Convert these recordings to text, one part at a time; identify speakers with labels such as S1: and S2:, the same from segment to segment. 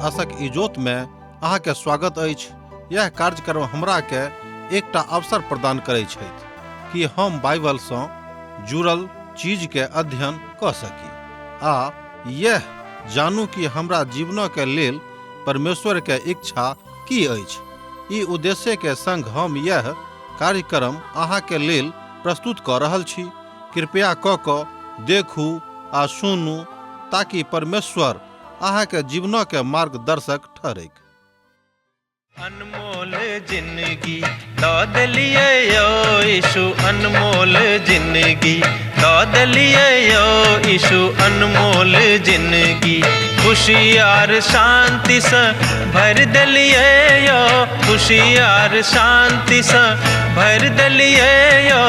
S1: आशक इजोत में अहाँ के स्वागत अछि। यह कार्यक्रम हमरा के एकटा अवसर प्रदान करै छथि कि हम बाइबल सँ जुड़ल चीज के अध्ययन कऽ सकी आ यह जानू कि हमरा जीवन के लेल परमेश्वर के इच्छा की अछि। ई उद्देश्य के संग हम यह कार्यक्रम अहाँ के लेल प्रस्तुत कऽ रहल छी। कृपया कऽ कऽ देखू आ सुनू ताकि परमेश्वर अहाँ के जीवन के मार्गदर्शक ठहरैक।
S2: अनमोल जिंदगी दऽ देलियै यौ यीशु, अनमोल जिंदगी दऽ देलियै यौ यीशु, अनमोल जिंदगी खुशी आर शांतिसँ भरि देलियै यौ, खुशी आर शांतिसँ भरि देलियै यौ,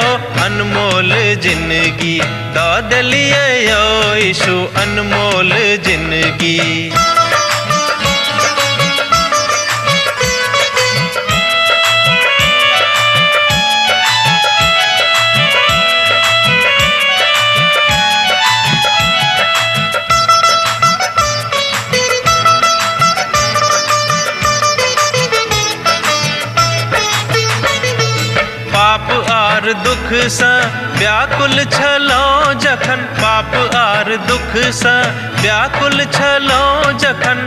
S2: अनमोल जिंदगी दऽ देलियै यौ यीशु, अनमोल जिंदगी। पाप आर दुख सँ व्याकुल छलहुँ जखन, पाप आर दुख सँ व्याकुल छलहुँ जखन,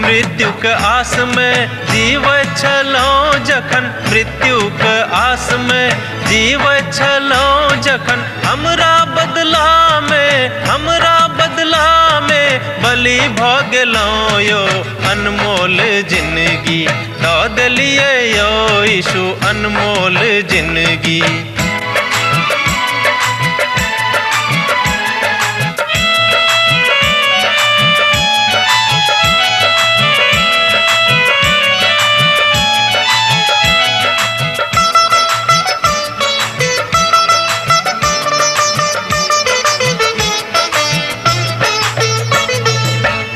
S2: मृत्युक आस में जीवैत छलहुँ जखन, मृत्युक आस में जीवैत छलहुँ जखन, हमरा बदला में, हमरा बदला में बलि भऽ गेलहुँ यौ, अनमोल जिंदगी दऽ देलियै यौ यीशु, अनमोल जिंदगी।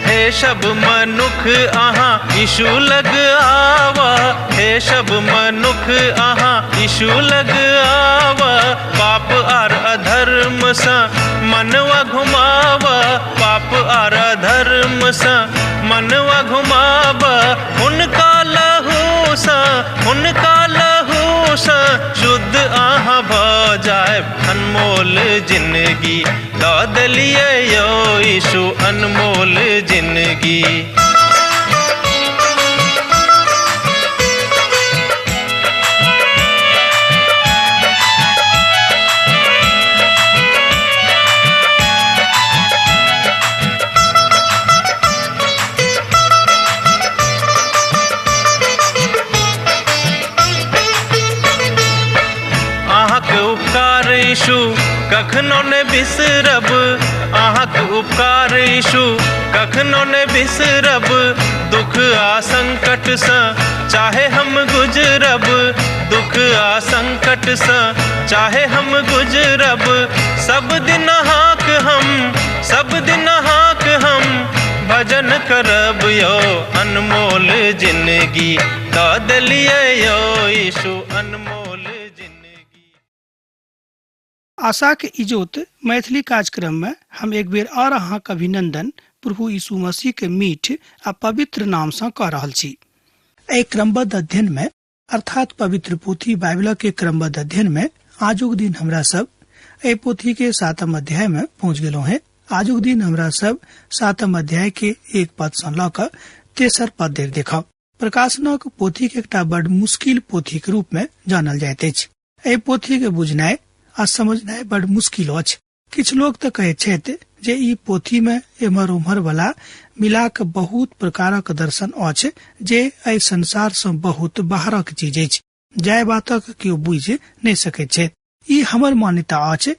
S2: हे सब मनुख अहाँ यीशु लग आवा, हे सब मनुख अहाँ यीशु लग आवा, पाप आर अधर्म सँ मनवा घुमावा, पाप आर अधर्म सँ मनवा घुमावा, हुनका लहू सँ, हुनका लहू सँ शुद्ध अहाँ भऽ जायब, अनमोल जिंदगी दऽ देलियै यौ यीशु, अनमोल जिंदगी। अहाँके उपकार यीशु कखनो ने बिसरब, अहाँके उपकार यीशु कखनो ने बिसरब, दुख आ संकट सँ चाहे हम गुजरब, दुख आ संकट सँ चाहे हम गुजरब, सब दिन अहाँक हम, सब दिन अहाँक हम भजन करब यौ, अनमोल जिंदगी दऽ देलियै यौ यीशु, अनमोल जिंदगी।
S3: आशाक इजोत मैथिली कार्यक्रम में हम एक बेर और अहाँक अभिनंदन प्रभु यीशु मसीह के मीठ आ पवित्र नाम सँ कऽ रहल छी। एहि क्रमबद्ध अध्ययन में अर्थात पवित्र पोथी बाइबल के क्रमबद्ध अध्ययन में आजुक दिन हमरा सब एहि पोथी के 7म अध्याय में पहुंच गेलहुँ हैं। आजुक दिन हमरा सब 7म अध्याय के 1 पद सँ लऽ कऽ 3 पद धरि देखब। प्रकाशनक पोथी के एकटा बड़ मुश्किल पोथी के रूप में जानल जाइत अछि। एहि पोथी के बुझनाइ आ समझनाइ बड़ मुश्किल अछि। किछु लोक तऽ कहैत छथि जे ई पोथी में एम्हर ओम्हर वाला मिला कऽ बहुत प्रकारक दर्शन अछि जे एहि संसार सँ बहुत बाहरक चीज अछि, जाहि बातक केओ बुझि नहि सकैत छथि। ई हमर मान्यता अछि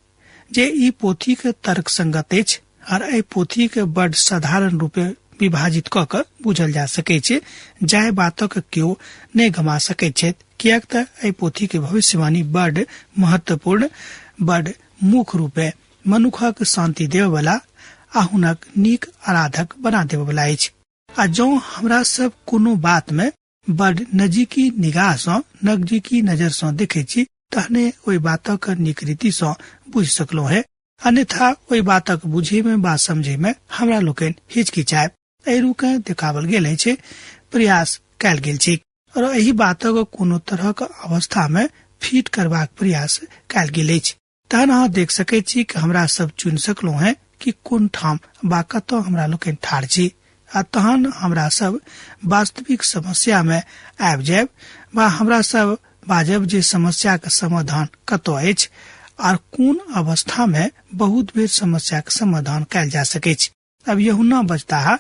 S3: जे ई पोथी के तर्क संगत अछि आर एहि पोथी के बड़ साधारण रूपे विभाजित कऽ कऽ बुझल जा सकैत छै, जाहि बातक केओ नहि गमा सकैत छथि, किएक तऽ एहि पोथी के भविष्यवाणी बड़ महत्वपूर्ण, बड़ मुख्य रूपे मनुखक शांति देबयवला आ हुनक नीक आराधक बना देबयवला अछि। आ जँ हमरा सब कोनो बात में बड़ नजीकी निगाह सँ, नजदीकी नजर सँ देखै छी, तहने ओहि बातक नीक रीति सँ बुझि सकलहुँ हेँ, अन्यथा ओहि बातक बुझे में बा समझे में हमरा लोकनि हिचकिचायब। एहि रूपे देखावल गेल अछि, प्रयास कयल गेल छै और एहि बातक कोनो तरहक अवस्था मे फिट करबाक प्रयास कयल गेल अछि। तहन अहाँ देख सकैत छी कि हमरा सब चुनि सकलहुँ हैं कि कोन ठाम बा कतऽ हमरा लोकनि ठाढ़ छी, आ तहन हमरा सब वास्तविक समस्या मे आबि जायब बा हमरा सब बाजब जे समस्या के समाधान कतऽ अछि आर कोन अवस्था मे बहुत बेर समस्या के समाधान कयल जा सकैत। अब यूहन्ना बजताह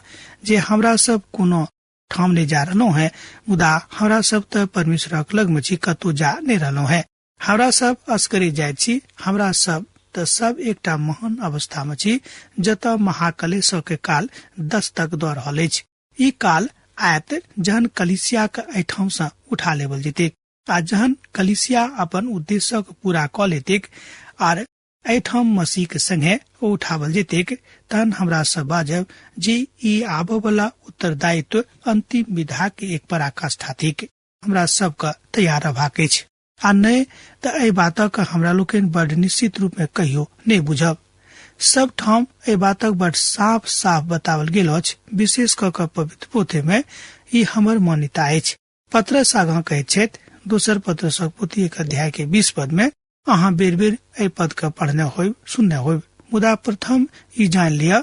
S3: जे हमरा सब कोनो ठाम नहि जा रहलहुँ हैं, मुदा हमरा सब तऽ परमेश्वरक लग मे छी, कतहु जा नहि रहलहुँ हैं। हमरा सब असगरे जाइत छी। हमरा सब तऽ सब एकटा महान अवस्था मे छी जतऽ महाकलेश के काल दस्तक दऽ रहल अछि। ई काल आयत जहन कलीसिया के एहिठाम सँ उठा लेबल जेतैक आ जहन कलीसिया अपन उद्देश्यक पूरा कऽ लेतैक आर एहिठाम मसीह के संगे ओ उठावल जेतैक, तहन हमरा सब बाजब जे ई आबऽ वाला उत्तरदायित्व अंतिम विधा के एक पराकाष्ठा थिक। हमरा सबके तैयार रहबाक अछि आ नहि तऽ एहि बातक हमरा लोकनि बड निश्चित रूप में कहियो नहि बुझब। सब ठाम एहि बातक बड साफ साफ बतावल गेल अछि, विशेष कऽ कऽ पवित्र पोथी में ई हमर मान्यता अछि। पत्रस आगाँ कहैत छथि, दोसर पत्रसक पोथी 1 अध्याय के 20 पद में, अहाँ बेर बेर एहि पद के पढ़ने होइब, सुनने होइब, मुदा प्रथम ई जानि लिअ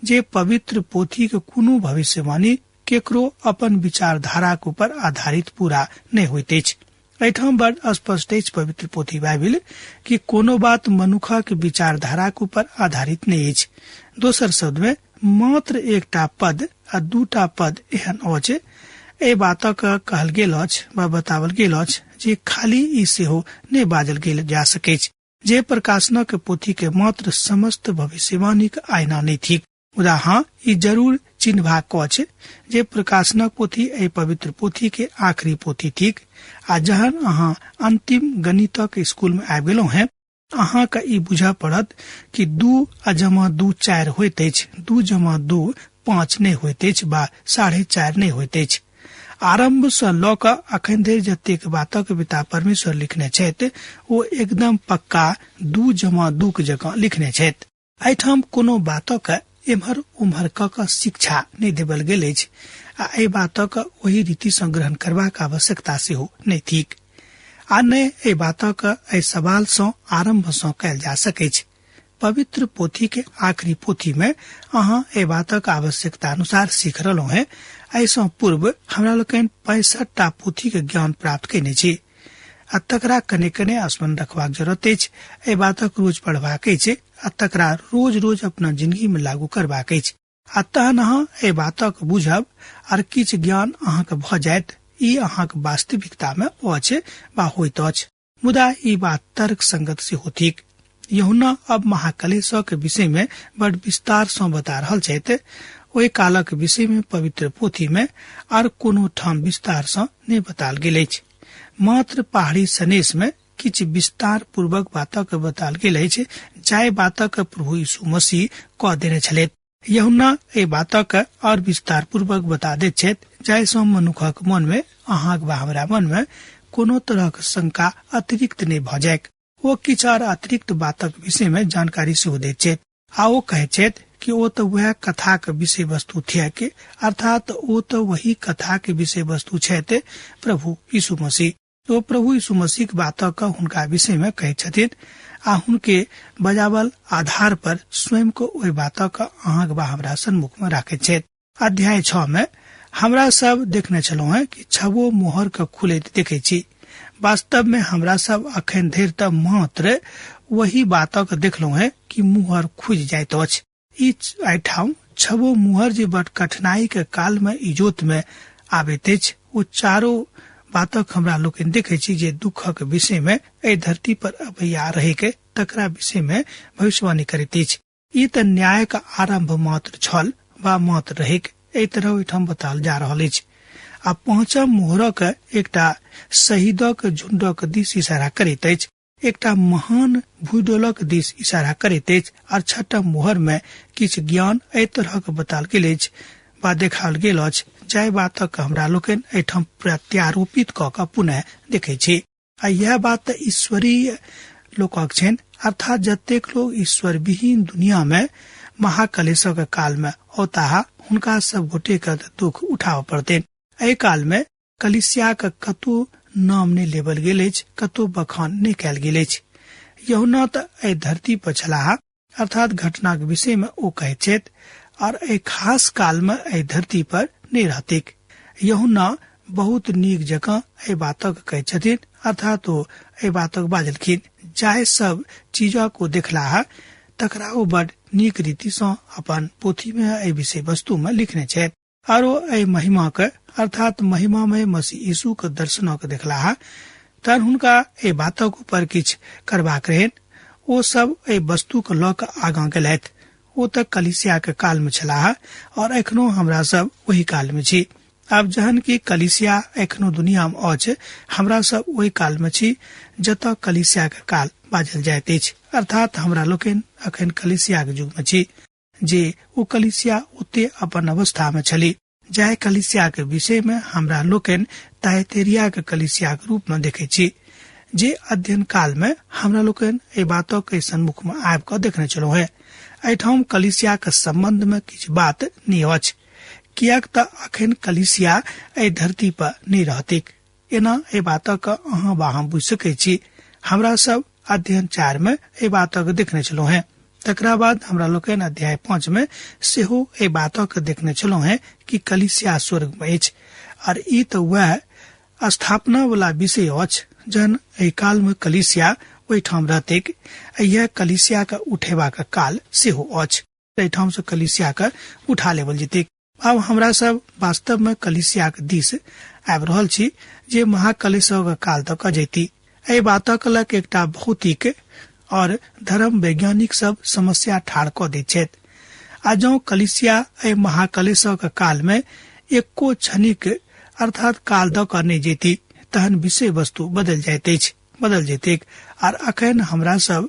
S3: जे पवित्र पोथी के कोनो भविष्यवाणी केकरो अपन विचारधाराक ऊपर आधारित पूरा नहि होइत अछि। एहिठाम बड स्पष्ट अछि पवित्र पोथी बाइबिल कि कोनो बात मनुखक विचारधाराक ऊपर आधारित नहि अछि। दोसर शब्द में मात्र एकटा पद आ दूटा पद एहन अछि एहि बातक कहल गेल अछि वा बतावल गेल अछि जे खाली ई सेहो नहि बाजल गेल जा सकैछ जे प्रकाशनक पोथी के मात्र समस्त भविष्यवाणीक आईना नहि थिक। मुदा हाँ, ई जरूर चिन्हबाक अछि जे प्रकाशनक पोथी एहि पवित्र पोथी के आखिरी पोथी थिक आ जहन अहाँ अंतिम गणितक स्कूल में आबि गेलहुँ हैं, अहाँके ई बुझऽ पड़त कि 2 + 2 4 होइत अछि, 2 + 2 5 नहि होइत अछि बा 4.5 नहि होइत अछि। आरंभ सँ लऽ कऽ अखन धरि जतेक बातक पिता परमेश्वर लिखने छथि ओ एकदम पक्का 2 + 2 के जकाँ लिखने छथि। एहिठाम कोनो बातक एम्हर ओम्हर कऽ कऽ शिक्षा नहि देबल गेल अछि आ एहि बातक ओहि रीति सँ ग्रहण करबाक आवश्यकता सेहो नहि थिक आ नहि एहि बातक एहि सवाल सँ आरंभ सँ कयल जा सकैछ। पवित्र पोथी के आखिरी पोथी में अहाँ एहि बातक आवश्यकता अनुसार सीख रहलहुँ हैं। एहि सँ पूर्व हमरा लोकनि 65 टा पोथी के ज्ञान प्राप्त कयने छी आ तकरा कने कने स्मरण रखबाक जरूरत अछि। एहि बातक रोज पढ़बाक अछि आ तकरा रोज रोज अपना जिंदगी में लागू करबाक अछि आ तहन अहाँ एहि बातक बुझब आर किछु ज्ञान अहाँके भऽ जायत। ई अहाँक वास्तविकता में अछि वा होइत अछि, मुदा ई बात तर्क संगत सेहो थिक। यूहन्ना अब महाकलेशक विषय में बड़ विस्तार सँ बता रहल छथि। ओहि कालक विषय में पवित्र पोथी में आर कोनो ठाम विस्तार सँ नहि बताल गेल अछि। मात्र पहाड़ी सनेश में किछु विस्तार पूर्वक बातक बताल गेल अछि जाहि बातक प्रभु यीशु मसीह कऽ देने छलथि। यूहन्ना एहि बातक और विस्तार पूर्वक बता दैत छथि जाहि सँ मनुखक मन में, अहाँक वा हमरा मन में कोनो तरहक शंका अतिरिक्त नहि भऽ जाय। ओ किछु आर अतिरिक्त बातक विषय में जानकारी सेहो दैत छथि आ ओ कहैत छथि कि ओ तऽ वएह कथाक विषय वस्तु थिक, अर्थात ओ तऽ वही कथाक विषय वस्तु छथि प्रभु यीशु मसीह। ओ प्रभु यीशु मसीहक बातक हुनका विषय में कहैत छथिन आ हुनके बजावल आधार पर स्वयं को ओहि बातक अहाँक बा हमरा सन्मुख में राखैत छथि। अध्याय 6 में हमरा सब देखने छलहुँ हैं कि 6 मोहर के खुलैत देखै छी। वास्तव में हमरा सब अखन धरि तऽ मात्र वही बातक देखलहुँ हैं कि मुहर खुजि जाइत अछि। ई एहिठाम 6 मुहर जे बड़ कठिनाई के काल में इजोत में आबैत अछि, ओ चारो बातक हमरा लोकनि देखै छी जे दुखक विषय में एहि धरती पर अबैया रहे के तकरा विषय में भविष्यवाणी करैत अछि। ई तऽ न्यायक आरंभ मात्र छल वा मात्र रहेक, एहि तरह ओहिठाम बताल जा रहल अछि। आ 5 मोहरक एकटा शहीदक झुंडक दिस इशारा करैत अछि, एकटा महान भूडोलक दिस इशारा करैत अछि आर 6 मोहर में किछु ज्ञान एहि तरहक बताल गेल अछि वा देखाओल गेल अछि जाहि बातक हमरा लोकनि एहिठाम प्रत्यारोपित कऽ कऽ पुनः देखै छी। आ यह बात तऽ ईश्वरीय लोकक छनि, अर्थात जतेक लोग ईश्वर विहीन दुनिया में महाकलेशक काल में औताह हुनका सब गोटे के दुख उठाबऽ पड़तनि। एहि काल में कलिसियाक कतौ नाम नहि लेबल गेल अछि, कतौ बखान नहि कयल गेल अछि। यूहन्ना तऽ एहि धरती पर छलाह, अर्थात घटनाक विषय में ओ कहैत छथि, और एहि खास काल में एहि धरती पर नहि रहतिक। यूहन्ना बहुत नीक जकाँ एहि बातक कहैत छथिन, अर्थात ओ एहि बातक बाजलखिन। जाहि सब चीजक ओ देखलाह तकरा ओ बड नीक रीति सँ अपन पोथी में एहि विषय वस्तु में लिखने छथि। और ओ एहि महिमा के अर्थात महिमामय मसीह यीशु के दर्शनक देखलाह, तहन हुनका एहि बातक ऊपर किछु करबाक रहनि। ओ सब एहि वस्तु के लऽ कऽ आगाँ गेलथि। ओ तऽ कलिसिया के काल में छलाह और एखनो हमरा सब ओहि काल में छी। आब जहन कि कलिसिया एखनो दुनिया में अछि, हमरा सब ओहि काल में छी जतऽ कलिसिया के काल बाजल जाइत अछि, अर्थात हमरा लोकनि अखन कलिसिया के युग में छी, जे ओ कलिसिया ओते अपन अवस्था में छली। जाहि कलिसिया के विषय में हमरा लोकनि तायतेरिया के कलिसिया के रूप में देखे छी, जे अध्ययन काल में हमरा लोकनि एहि बातक के सन्मुख में आबि कऽ देखने छलहुँ हेँ। एहिठाम कलिसिया के संबंध में किछु बात नहि अछि, किएक तऽ अखन कलिसिया एहि धरती पर नहि रहतिक। एना एहि बातक अहाँ वा हम बुझि सकै छी। हमरा सब अध्ययन 4 में एहि बातक देखने छलहुँ हेँ। तकरा बाद हमरा लोकनि अध्याय 5 में सेहो एहि बातक देखने छलहुँ हेँ कि कलिसिया स्वर्ग में अछि, और ई तऽ वएह स्थापना वाला विषय अछि जहन एहि काल में कलिसिया ओहिठाम रहतैक। यह कलिसिया के उठेबाक काल सेहो अछि, एहिठाम से कलिसिया के उठा लेवल जेतैक। आब हमरा सब वास्तव में कलिसिया के दिस आबि रहल छी जे महाकलेशक काल तक जैती। एहि बातक लग एकटा भौतिक और धर्म वैज्ञानिक सब समस्या ठाढ़ कऽ दैत छथि। आ जँ कलिसिया एहि महाकलेशक काल में एको क्षणिक अर्थात काल दऽ कऽ नहि जैती तहन विषय वस्तु बदलि जाइत अछि, बदल जेतैक। आर अखन हमरा सब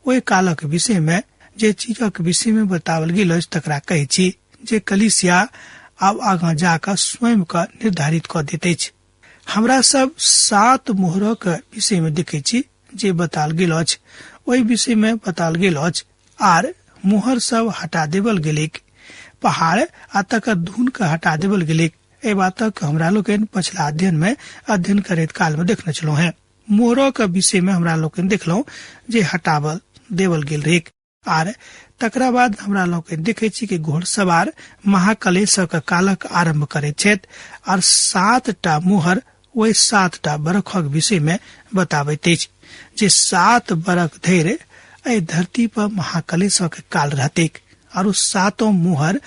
S3: ओहि कालक विषय में जे चीजक विषय में बताओल गेल अछि तकरा कहै छी जे कलिसिया आब आगाँ जाकऽ स्वयं के निर्धारित कऽ दैत अछि। हमरा सब 7 मोहरक विषय में देखै छी जे बताओल गेल अछि, ओहि विषय में बताओल गेल अछि। आर मोहर सब हटा देवल गेलैक, पहाड़ आ तकर धुन के हटा देवल गेलैक। एहि बातक हमरा लोकनि पछिला अध्ययन में अध्ययन करैत काल में देखने छलहुँ हेँ। मोहरक विषय में हमरा लोकनि देखलहुँ जे हटावल देवल गेल रहैक। आर तकरा बाद हमरा लोकनि देखै छी कि घोड़सवार महाकलेशक कालक आरंभ करैत छथि आर 7 मोहर ओहि 7 बरखक विषय में बताबैत अछि जे 7 बरख धरि एहि धरती पर महाकलेशक काल रहतैक। आर ओ 7 मोहर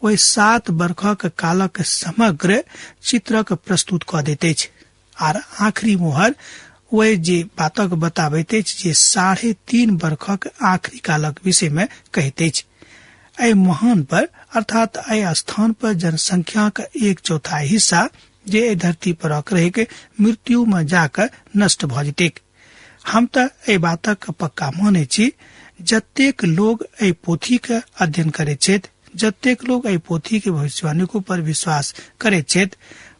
S3: ओहि 7 बरखक कालक समग्र चित्रक प्रस्तुत कऽ दैत अछि। आर आखिरी मोहर ओहि जे बातक बताबैत अछि जे 3.5 बरखक आखिरी कालक विषय में कहैत अछि। एहि महान पर अर्थात एहि स्थान पर जनसंख्याक 1/4 हिस्सा जे एहि धरती पर रहैक मृत्यु में जाकऽ नष्ट भऽ जेतैक। हम तऽ एहि बातक पक्का मानै छी, जतेक लोग एहि पोथी के अध्ययन करैत छथि, जतेक लोग एहि पोथी के भविष्यवाणी ऊपर विश्वास करैत छथि,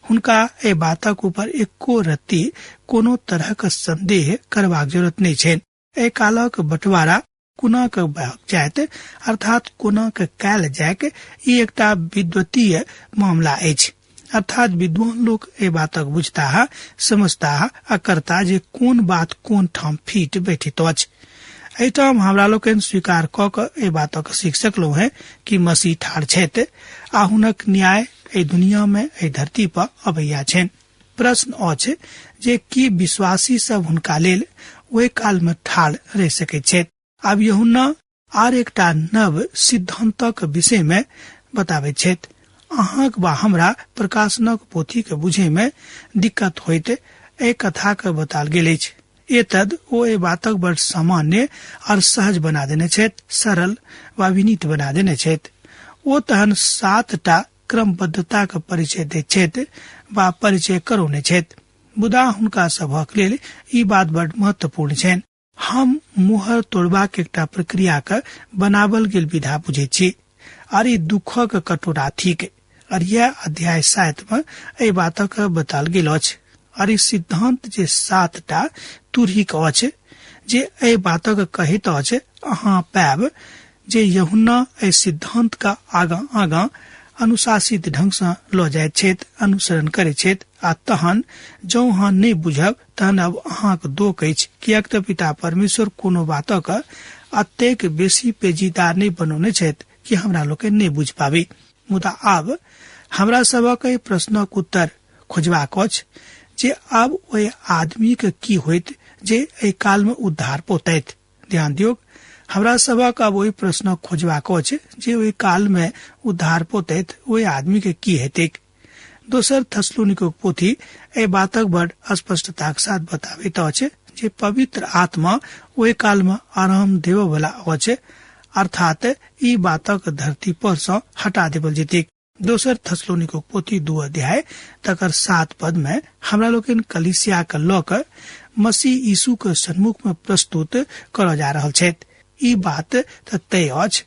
S3: हुनका एहि बातक ऊपर एको रत्ती कोनो तरहक संदेह करबाक जरूरत नहि छनि। एहि कालक बंटवारा कोना के भऽ जायत अर्थात कोना के कयल जायक, ई एकटा विद्वतीय मामला अछि। अर्थात विद्वान लोक एहि बातक बुझताह, समझताह आ करता जे कोन बात कोन ठाम फिट बैठित अछि। एहिठाम हमरा लोकनि स्वीकार कऽ कऽ एहि बातक सीख सकलहुँ हेँ कि मसीह ठाढ़ छथि आ हुनक न्याय एहि दुनिया में एहि धरती पर अबैया छनि। प्रश्न अछि जे की विश्वासी सब हुनका लेल ओहि काल में ठाढ़ रहि सकैत छथि। आब यूहन्ना आर एकटा नव सिद्धांतक विषय में बताबैत छथि। अहाँक वा हमरा प्रकाशनक पोथी के बुझे में दिक्कत होइत एहि कथा के बताल गेल अछि। एतद ओ एहि बातक बड़ सामान्य और सहज बना देने छथि, सरल वा विनीत बना देने छथि। ओ तहन 7 क्रमबद्धता के परिचय दैत छथि वा परिचय करौने छथि, मुदा हुनका सभक लेल ई बात बड़ महत्वपूर्ण छनि। हम मुहर तोड़बाक एकटा प्रक्रिया के बनावल गेल विधा बुझैत छी आर ई दुखक कटोरा थिक। और यह अध्याय 7 में एहि बातक बताल गेल अछि। और ई सिद्धांत जे 7 तुरहीक अछि जे एहि बातक कहैत अछि, अहाँ पायब जे यूहन्ना एहि सिद्धांत का आगाँ आगाँ अनुशासित ढंग सँ लऽ जाइत छथि, अनुसरण करैत छथि। आ तहन जौं अहाँ नहि बुझब तहन अब अहाँक दोख अछि, किएक तऽ पिता परमेश्वर कोनो बातक अतेक बेसी पेचीदा नहि बनौने छथि कि हमरा लोकनि नहि बुझि पाबी। मुदा आब हमरा सभक एहि प्रश्नक उत्तर खोजबाक अछि जे आब ओहि आदमीक की होइत जे एहि काल मे उद्धार पौतैत। ध्यान दियौ, हमरा सभक आब ओहि प्रश्नक खोजबाक अछि जे ओहि काल मे उद्धार पौतैत ओहि आदमी के की हेतैक। दोसर थेसलोनिकोक पोथी एहि बातक बड़ स्पष्टताक साथ बताबैत अछि जे पवित्र आत्मा ओहि काल मे आराम देबय वाला अछि, अर्थात ई बातक धरती पर सँ हटा देबल जेतैक। दोसर थेसलोनिकोक पोथी 2 अध्याय तकर 7 पद में हमरा लोकनि कलीसिया के लऽ कऽ मसीह यीशु के सन्मुख में प्रस्तुत करल जा रहल छथि। ई बात तऽ तय अछि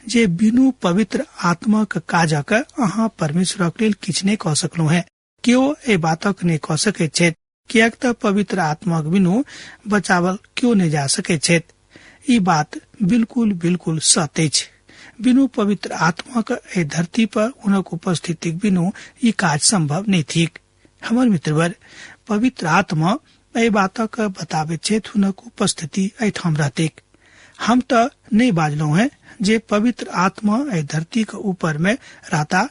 S3: जे बिनु पवित्र आत्माक काजक अहाँ परमेश्वरक लेल किछु नहि कऽ सकलहुँ हेँ। केओ एहि बातक नहि कऽ सकैत छथि, किएक तऽ पवित्र आत्माक बिनु बचावल केओ नहि जा सकैत छथि। ई बात बिल्कुल बिल्कुल सत्य अछि। बिनु पवित्र आत्माक एहि धरती पर हुनक उपस्थितिक बिनु ई काज संभव नहि थिक। हमर मित्रवर, पवित्र आत्मा एहि बातक बताबैत छथि, हुनक उपस्थिति एहिठाम रहतैक। हम तऽ नहि बाजलहुँ हेँ जे पवित्र आत्मा एहि धरती के ऊपर में रहता,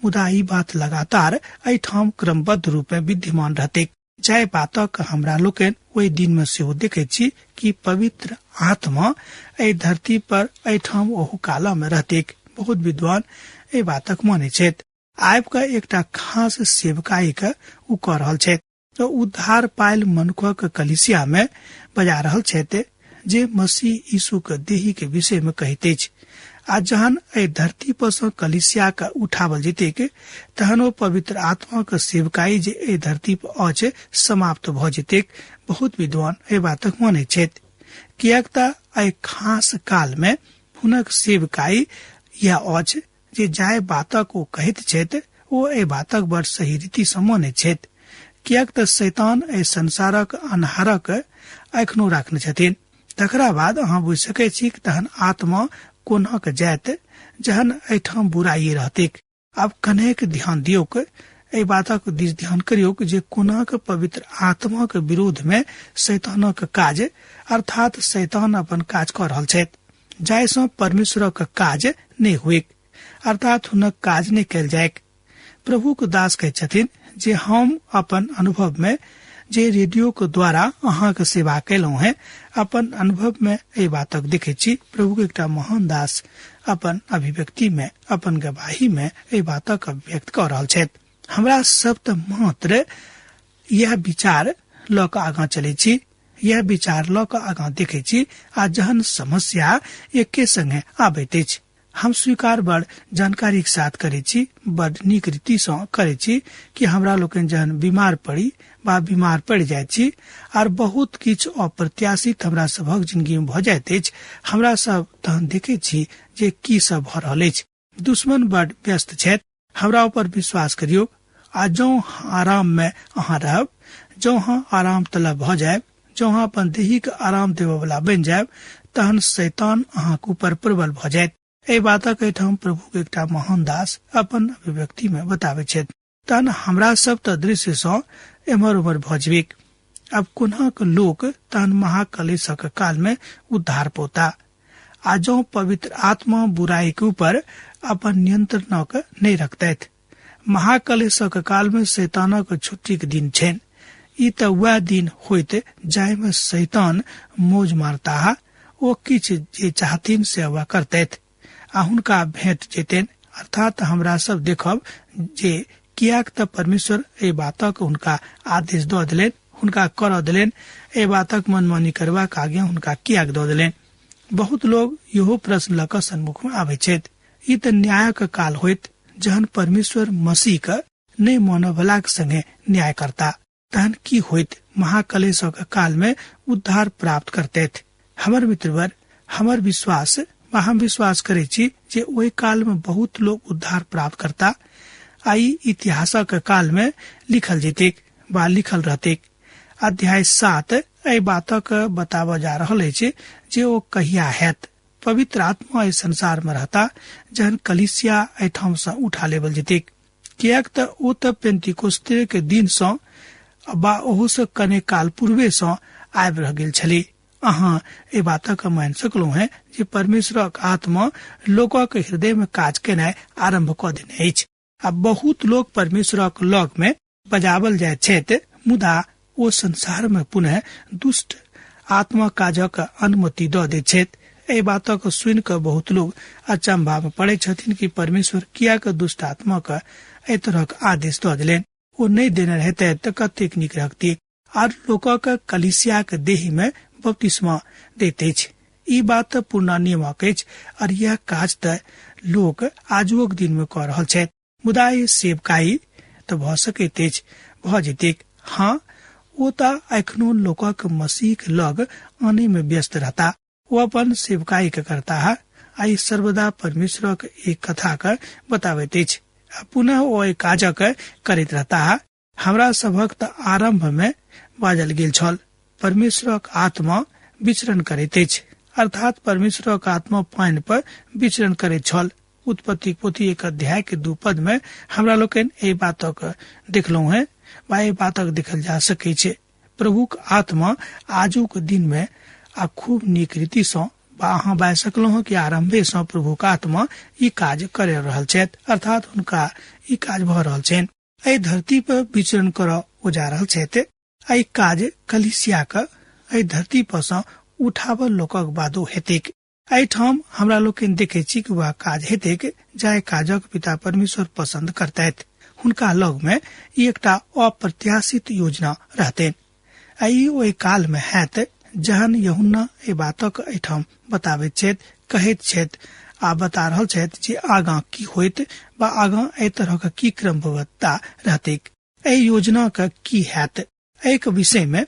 S3: मुदा ई बात लगातार एहिठाम क्रमबद्ध रूप में विद्यमान रहतैक। जाहि बातक हमरा लोकनि ओहि दिन में सेहो देखैत छी कि पवित्र आत्मा एहि धरती पर एहिठाम ओहू काल में रहतैक। बहुत विद्वान एहि बातक मानै छथि। आबि कऽ एकटा खास सेवकाई के ओ कऽ रहल छथि। तो उद्धार पायल मनुखक कलीसिया में बजा रहल छथि जे मसीह यीशु के देही के विषय में कहैत अछि। आ जहन एहि धरती पर सँ कलीसिया के उठावल जेतैक तहन ओ पवित्र आत्मा के सेवकाई जे एहि धरती पर अछि समाप्त भऽ जेतैक। बहुत विद्वान एहि बातक मानैत छथि, किएक तऽ एहि खास काल में हुनक सेवकाई यह अछि जे जाहि बातक ओ कहैत छथि ओ एहि बातक बड़ सही रीति सँ मानैत छथि, किएक तऽ शैतान एहि संसारक अन्हारक एखनो राखने छथिन। तकरा बाद अहाँ बुझि सकैत छी कि तहन आत्मा कोना के जायत जहन एहिठाम बुराई रहतैक। आब कनेक ध्यान दियौक, एहि बातक दिस ध्यान करियौक जे कोना के पवित्र आत्माक विरोध में शैतानक काज, अर्थात शैतान अपन काज कऽ रहल छथि जाहि सँ परमेश्वरक काज नहि होइक, अर्थात हुनक काज नहि कयल जाइक। प्रभुक दास कहैत छथिन जे हम अपन अनुभव में जे रेडियो के द्वारा अहाँके सेवा केलहुँ हेँ, अपन अनुभव में एहि बातक देखैत छी। प्रभुक एकटा महान दास अपन अभिव्यक्ति में, अपन गवाही में एहि बातक अभिव्यक्त कऽ रहल छथि। हमरा सब तऽ मात्र यह विचार लऽ कऽ आगाँ चलै छी, यह विचार लऽ कऽ आगाँ देखै छी, आ जहन समस्या एके संगे आबैत अछि हम स्वीकार बड़ जानकारी के साथ करै छी, बड़ नीक रीति सँ करै छी कि हमरा लोकनि जहन बीमार पड़ी वा बीमार पड़ि जाइत छी आर बहुत किछु अप्रत्याशित हमरा सभक जिंदगी में भऽ जाइत अछि, हमरा सब तहन देखै छी जे की सब भऽ रहल अछि। दुश्मन बड़ व्यस्त छथि, हमरा ऊपर विश्वास करियौ आ जौं आराम में अहाँ रहब, जौं अहाँ आराम तलब भऽ जायब, जौं अहाँ अपन देहीक आराम देबऽ वला बनि जायब, तहन शैतान अहाँक ऊपर प्रबल भऽ जायत। एहि बातक एहिठाम प्रभुक एकटा महान दास अपन अभिव्यक्ति में बताबै छथि। तहन हमरा सब तऽ दृश्य सँ एम्हर उम्हर भऽ जेबैक। आब कोनाक लोक तहन महाकलेशक काल में उद्धार पौता? आ जौं पवित्र आत्मा बुराई के ऊपर अपन नियंत्रणक नहि रखतथि। महाकलेशक काल में शैतानक छुट्टीक दिन छनि। ई तऽ वएह दिन होइत जाहि में शैतान मौज मारताह, ओ किछु जे चाहथिन से वह करतथि आ हुनका भेंट जेतनि। अर्थात हमरा सब देखब जे किएक तऽ परमेश्वर एहि बातक हुनका आदेश दऽ देलनि, हुनका करऽ देलनि, एहि बातक मनमानी करबाक आज्ञा हुनका किएक दऽ देलनि। बहुत लोग इहो प्रश्न लऽ कऽ सन्मुख में आबै छथि। ई तऽ न्यायक काल होइत जहन परमेश्वर मसीह के नहि मानवलाक संगे न्याय करता, तहन की होइत महाकलेशक काल में उद्धार प्राप्त करतथि। हमर मित्रवर, हमर विश्वास वा हम विश्वास करै छी जे ओहि काल में बहुत लोग उद्धार प्राप्त करता आ ई इतिहासक काल में लिखल जेतैक वा लिखल रहतैक। अध्याय 7 एहि बातक बताबऽ जा रहल अछि जे ओ कहिया हैत। पवित्र आत्मा एहि संसार में रहता जहन कलीसिया एहिठाम से उठा लेबल जेतैक, किएक तऽ ओ तऽ पेंतिकोस्ते के दिन सँ बा ओहू से कने काल पूर्वे सँ आबि रह गेल छली। अहाँ एहि बातक मानि सकलहुँ हैं जे परमेश्वरक आत्मा लोकक हृदय में काज केनाइ आरम्भ कऽ देने अछि आ बहुत लोक परमेश्वरक लग में बजावल जाइत छथि, मुदा ओ संसार में पुनः दुष्ट आत्मा काजक अनुमति दऽ दैत छथि। एहि बातक सुनि कऽ बहुत लोग अचंभा में पड़े छथिन कि परमेश्वर कियाक दुष्ट आत्मा के एहि तरहक आदेश दऽ देलनि। ओ नहि देने रहते तऽ कतेक नीक रहती। आर लोकक कलीसियाक देह में बपतिस्मा दैत अछि। ई बात पुरना नियमक अछि और यह काज तऽ लोक आजुक दिन में कऽ रहल छथि, मुदा ई सेवकाई तऽ भऽ सकैत अछि, भऽ जेतैक। हाँ, ओ तऽ एखनो लोकक मसीह लग आने में व्यस्त रहता, ओ अपन सेवकाई के करता है। आ ई सर्वदा परमेश्वरक एक कथा के बताबैत अछि आ पुनः ओ एहि काजक करैत रहता है। हमरा सभक तऽ आरंभ में बाजल गेल छल, परमेश्वरक आत्मा विचरण करैत अछि, अर्थात परमेश्वरक आत्मा पानि पर विचरण करैत छल। उत्पत्ति पोथी 1 अध्याय के 2 पद में हमरा लोकनि एहि बातक देखलहुँ हैं वा एहि बातक देखल जा सकै छै। प्रभुक आत्मा आजुक दिन में आ खूब नीक रीति सँ बा अहाँ बाजि सकलहुँ हँ कि आरम्भे सँ प्रभुक आत्मा ई काज कर रहल छथि, अर्थात हुनका ई काज भऽ रहल छनि। एहि धरती पर विचरण करऽ ओ जा रहल छथि। एहि काज कलीसियाक एहि धरती पर सँ उठावल लोकक बादो हेतैक। एहिठाम हमरा लोकनि देखै छी कि वह काज हेतैक जाहि काजक पिता परमेश्वर पसंद करतथि। हुनका लग में ई एकटा अप्रत्याशित योजना रहतनि आ ई ओहि काल में हैत जहन यूहन्ना एहि बातक एहिठाम बताबैत छथि, कहैत छथि आ बता रहल छथि जे आगाँ की होइत बा आगाँ एहि तरहक की क्रमबद्धता रहतैक, एहि योजनाक की हैत। एहि विषय में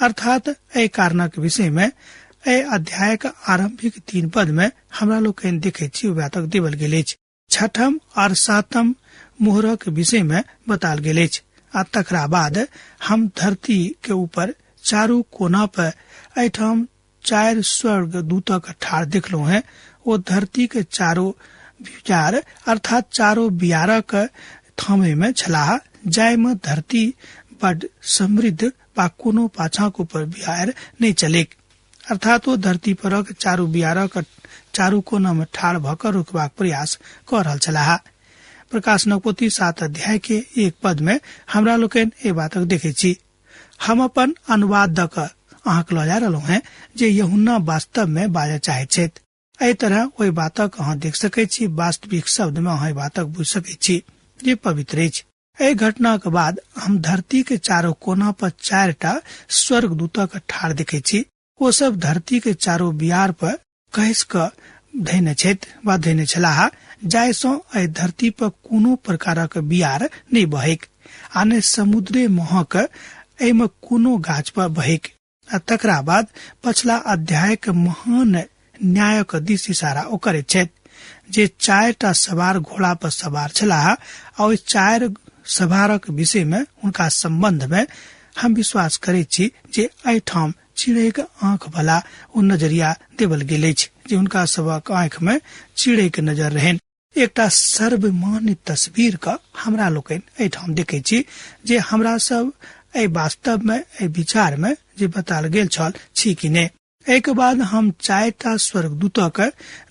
S3: अर्थात एहि कारणक विषय में एहि अध्यायक आरंभिक 3 पद में हमरा लोकनि देखैत छी बातक देवल गेल अछि। 6ठम और 7म मोहरक विषय में बताल गेल अछि आ तकरा बाद हम धरती के ऊपर चारू कोना पर एहिठाम 4 स्वर्ग दूतक ठाढ़ देखलहुँ हैं। ओ धरती के चारो विचार अर्थात चारो बियारक थामे में छलाह, जाहि में धरती बड समृद्ध बा कोनो पाछाक ऊपर बिहार नहि चलेक। अर्थात ओ धरती परक चारू बियारक चारू कोना में ठाढ़ भऽ कऽ रोकबाक प्रयास कऽ रहल छलाह। प्रकाशनक पोथी 7 अध्याय के 1 पद में हमरा लोकनि एहि बातक देखै छी। हम अपन अनुवाद दऽ कऽ अहाँके लऽ जा रहलहुँ हैं जे यूहन्ना वास्तव में बाजऽ चाहैत छथि। एहि तरह ओहि बातक अहाँ देख सकैत छी, वास्तविक शब्द में अहाँ एहि बातक बुझि सकैत छी जे पवित्र अछि। एहि घटनाक बाद हम धरती के चारो कोना पर 4 स्वर्गदूतक ठाढ़ देखै छी। ओ सब धरती के चारो बियार पर कस कऽ धैने छथि वा धैने छलाह, जाहि सँ एहि धरती पर कोनो प्रकारक बियार नहि बहैक आ ने समुद्रे महक एहिमे कोनो गाछ पर बहैक। आ तकरा बाद पछला अध्यायक महान न्यायक दिस इशारा ओ करैत छथि जे 4 सवार घोड़ा पर सवार छलाह आ ओहि 4 सवारक विषय में हुनका संबंध में हम विश्वास करैत छी जे एहिठाम चिड़ैक आँख वाला ओ नजरिया देवल गेल अछि जे हुनका सबक आँख में चिड़ैक नजर रहनि। एकटा सर्वमान्य तस्वीर का हमरा लोकनि एहिठाम देखै छी जे हमरा सब एहि वास्तव में एहि विचार में जे बताल गेल छल छी कि नहि। एहिके बाद हम 4 स्वर्गदूतक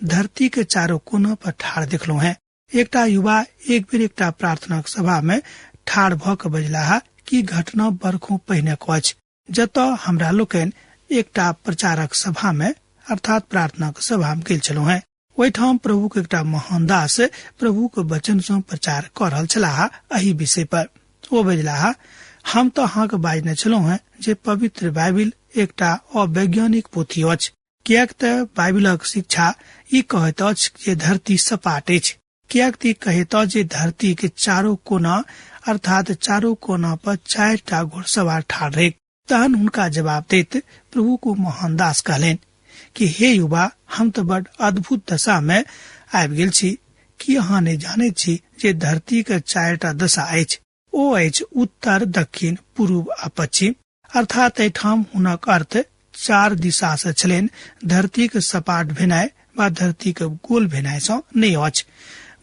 S3: धरती के चारो कोना पर ठाढ़ देखलहुँ हैं। एकटा युवा एक बेर एकटा प्रार्थना सभा में ठाढ़ भऽ कऽ बजलाह कि घटना बरखों पहिने के अछि, जतऽ हमरा लोकनि एकटा प्रचारक सभा में अर्थात प्रार्थना के सभा में गेल छलहुँ हैं। ओहिठाम प्रभुक एकटा महान दास प्रभुक वचन सँ प्रचार कऽ रहल छलाह एहि विषय पर। ओ बजलाह, हम तऽ अहाँके बाजने छलहुँ हैं जे पवित्र बाइबिल एकटा अवैज्ञानिक पोथी अछि, किएक तऽ बाइबिलक शिक्षा ई कहैत अछि जे धरती सपाट अछि, किएक तऽ ई कहैत अछि जे धरती के चारो कोना अर्थात चारो कोना पर 4 घोड़सवार ठाढ़ रहै। तहन हुनका जवाब दैत प्रभु को महान दास कहलनि कि हे युवा, हम तऽ बड अद्भुत दशा में आबि गेल छी। की अहाँ नहि जानैत छी जे धरती के 4 दशा अछि? ओ अछि उत्तर, दक्षिण, पूर्व आ पश्चिम। अर्थात एहिठाम हुनक अर्थ 4 दिशा से छलनि। धरती के सपाट भेनाइ वा धरतीक गोल भेनाइ सँ नहि अछि।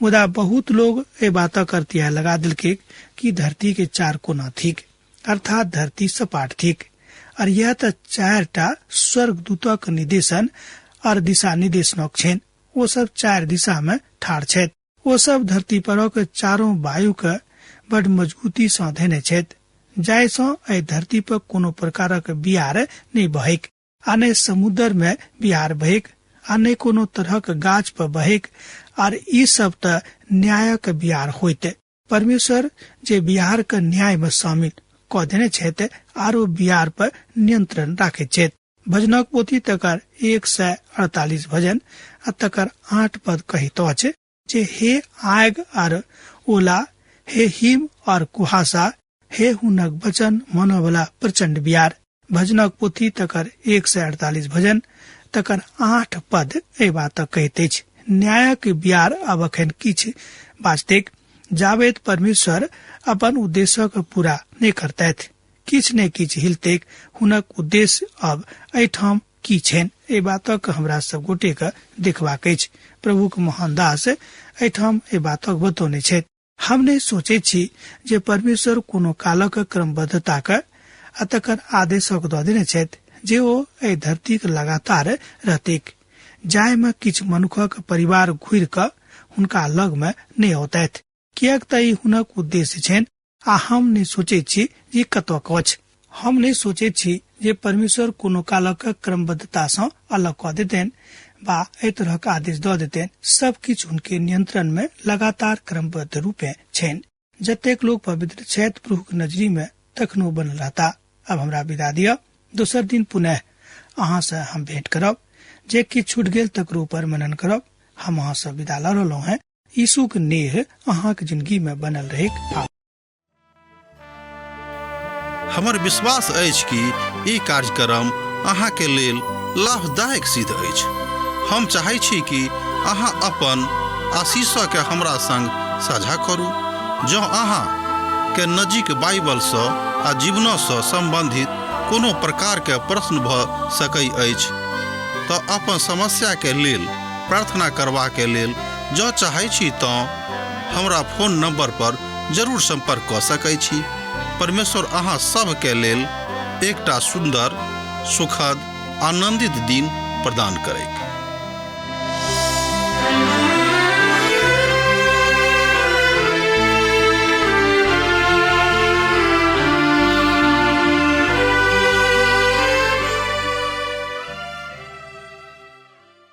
S3: मुदा बहुत लोग एहि बातक अर्तिया लगा देलकै कि धरती के चार कोना थिक, अर्थात धरती सपाट थिक। और यह तऽ 4टा स्वर्गदूतक निर्देशन और दिशा निर्देशनक छनि। ओ सब 4 दिशा मे ठाढ़ छथि। ओ सब धरती परक चारो वायु के बड मजबूती सँ धेने छथि, जाहि सँ एहि धरती पर कोनो प्रकारक बिहार नहि बहैक, आ नहि समुद्र मे बिहार बहैक, आ नहि कोनो तरहक गाछ पर बहैक। आर ई सब तऽ न्यायक बिहार होइत। परमेश्वर जे बिहार के न्याय में शामिल कऽ देने छथि आर ओ बिहार पर नियंत्रण राखैत छथि। भजनक पोथी तकर 148 भजन आ तकर 8 पद कहैत अछि जे हे आग आर ओला, हे हिम और कुहासा, हे हुनक वचन मनोबला प्रचंड बिहार। भजनक पोथी तकर 148 भजन तकर 8 पद एहि बातक कहैत अछि। न्यायक बिहार अब अखन किछु बाजतेक जाबेत परमेश्वर अपन उद्देश्यक पूरा नहि करतथि, किछु ने किछु हिलतेक। हुनक उद्देश्य अब एहिठाम की छनि, एहि बातक हमरा सब गोटे के देखबाक अछि। प्रभुक महान दास एहिठाम एहि बातक बतौने छथि। हम नहि सोचै छी जे परमेश्वर कोनो कालक क्रमबद्धताक आ तकर आदेशक दऽ देने छथि जे ओ एहि धरतीक लगातार रहतीक, जाहिमे किछु मनुखक परिवार घुरि कऽ हुनका लग मे नहि औतथि, किएक तऽ ई हुनक उद्देश्य छनि। आ हम नहि सोचै छी जे कतऽ अछि। हम नहि सोचै छी जे परमेश्वर कोनो कालक क्रमबद्धता सँ अलग कऽ देतनि वा एहि तरहक आदेश दऽ देतनि। सब किछु हुनके नियंत्रण मे लगातार क्रमबद्ध रूपे छनि। जतेक लोक पवित्र छथि प्रभुक नजरी मे तखनो बनल रहता। अब हमरा विदा दिअ, दोसर दिन पुनः अहाँ से हम भेंट करब। जे किछु छूट गेल तकरो पर मनन करब। हम अहाँ से विदा लऽ रहलहुँ हैं। यीशुक नेह अहाँक जिंदगी में बनल रहेक।
S1: हमर विश्वास अछि कि ई कार्यक्रम अहाँके लेल लाभदायक सिद्ध अछि। हम चाहै छी कि अहाँ अपन आशीषके हमरा संग साझा करू। जँ अहाँ के नजीक बाइबलसँ आ जीवनसँ सम्बन्धित कोनो प्रकारके प्रश्न भऽ सकै अछि तऽ अपन समस्याके लेल प्रार्थना करबाके लेल जँ चाहै छी तँ हमरा फोन नंबर पर जरूर संपर्क कऽ सकै छी। परमेश्वर अहाँ सभके लेल एकटा सुन्दर, सुखद, आनंदित दिन प्रदान करैक।